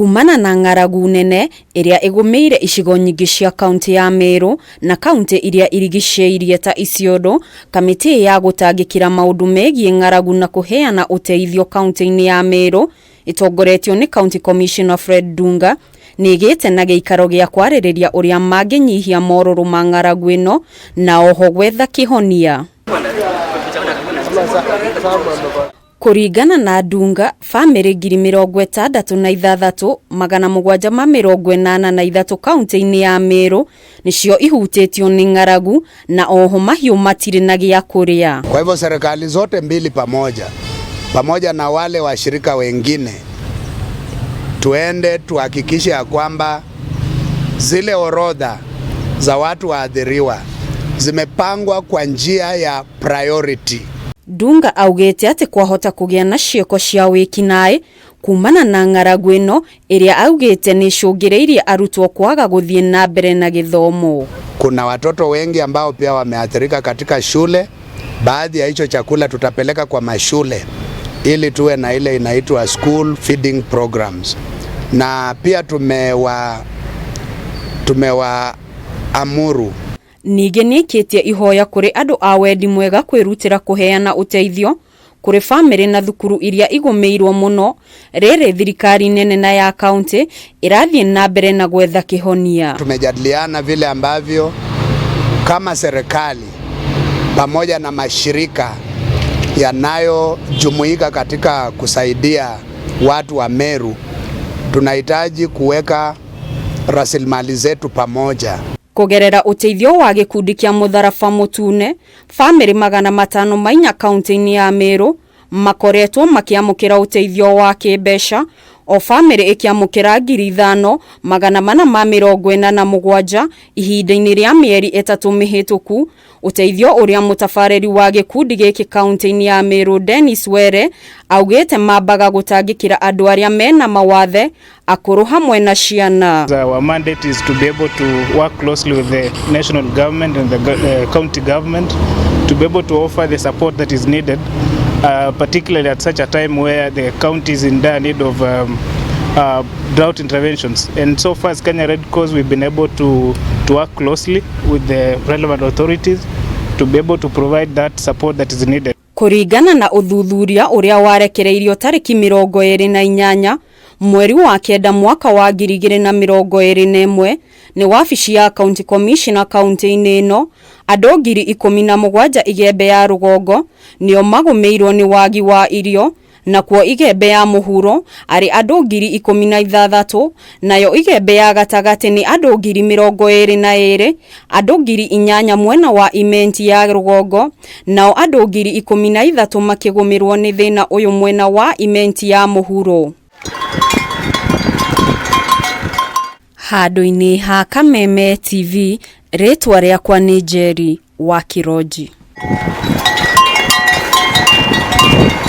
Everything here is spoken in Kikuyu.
Kumana na ng'aragu nene ĩrĩa ĩgũmĩire icigo nyingĩ cia kaunti ya Meru na kaunti iria irigicĩirie ta Isiolo, kamĩtĩ ya gũtangĩkĩra maũndũ megiĩ ng'aragu na kũheana ũteithio kaunti-inĩ ya Meru ĩtongoretio nĩ County Commissioner Fred Ndunga nĩ ĩgĩte na gĩikaro gĩa kwarĩrĩria ũrĩa mangĩnyihia morũrũ ma ng'aragu ĩno na oho gwetha kĩhonia. Kũringana na Ndunga, bamĩrĩ 66,783 kaunti-inĩ ya Meru nĩcio ihutĩtio nĩ ng'aragu na oho mahiũ matirĩ na gĩa kũrĩa. Kwa hivyo serikali zote mbili pamoja pamoja na wale washirika wengine, tuende tuhakikishe ya kwamba zile orodha za watu waathiriwa zimepangwa kwa njia ya priority. Ndunga augĩte atĩ kwahota kũgĩa na ciĩko cia wĩkinaĩ kumana na ng'aragu ĩno ĩrĩa augĩte nĩ ĩcũngĩrĩirie arutwo kwaga gũthiĩ na mbere na gĩthomo. Kuna watoto wengi ambao pia wameathirika katika shule. Baadhi ya hicho chakula tutapeleka kwa mashule ili tuwe na ile inaitwa school feeding programs, na pia tumewaamuru Ningĩ nĩaikĩtie ihoya kũrĩ andũ a wendi mwega kwĩrutĩra kũheana ũteithio kũrĩ bamĩrĩ na thukuru iria igũmĩirwo mũno rĩrĩ thirikari nene na ya kaunti ĩrathiĩ na mbere na gwetha kĩhonia. Tumejadiliana vile ambavyo kama serikali pamoja na mashirika yanayojumuika katika kusaidia watu wa Meru tunahitaji kuweka rasilimali zetu pamoja. Kũgerera ũteithio wa gĩkundi kĩa mũtharaba mũtune, bamĩrĩ 504 kaunti-inĩ ya Meru makoretwo makĩamũkĩra ũteithio wa kĩmbeca, o bamĩrĩ ĩkĩamũkĩra 5487 ihinda-inĩ rĩa mĩeri 3 mĩhĩtũku. Ũteithio ũrĩa mũtabarĩri wa gĩkundi gĩkĩ kaunti-inĩ ya Meru Dennis Were augĩte mambaga gũtangĩkĩra andũ arĩa mena mawathe, akũrũ hamwe na ciana. Our mandate is to be able to work closely with the national government and the county government to be able to offer the support that is needed, particularly at such a time where the county is in dire need of drought interventions. And so far as Kenya Red Cross, we've been able to work closely with the relevant authorities to be able to provide that support that is needed. Kũringana na ũthuthuria ũrĩa warekereirio tarĩki 28 mweri wa 9 mwaka wa 2021 nĩ wabici ya County Commissioner kaunti-inĩ ĩno, andũ 17,000 Igembe ya rũgongo nĩo magũmĩirwo nĩ wagi wa irio, nakuo Igembe ya mũhuro arĩ andũ 16,000, nayo Igembe ya gatagatĩ nĩ andũ 22,000, andũ 8,000 mwena wa Imenti ya rũgongo, nao andũ 13,000 makĩgũmĩrwo nĩ thĩna ũyũ mwena wa Imenti ya mũhuro. Handũ-inĩ ha Kameme TV, rĩtwa rĩakwa nĩ Njeri wa Kĩronji.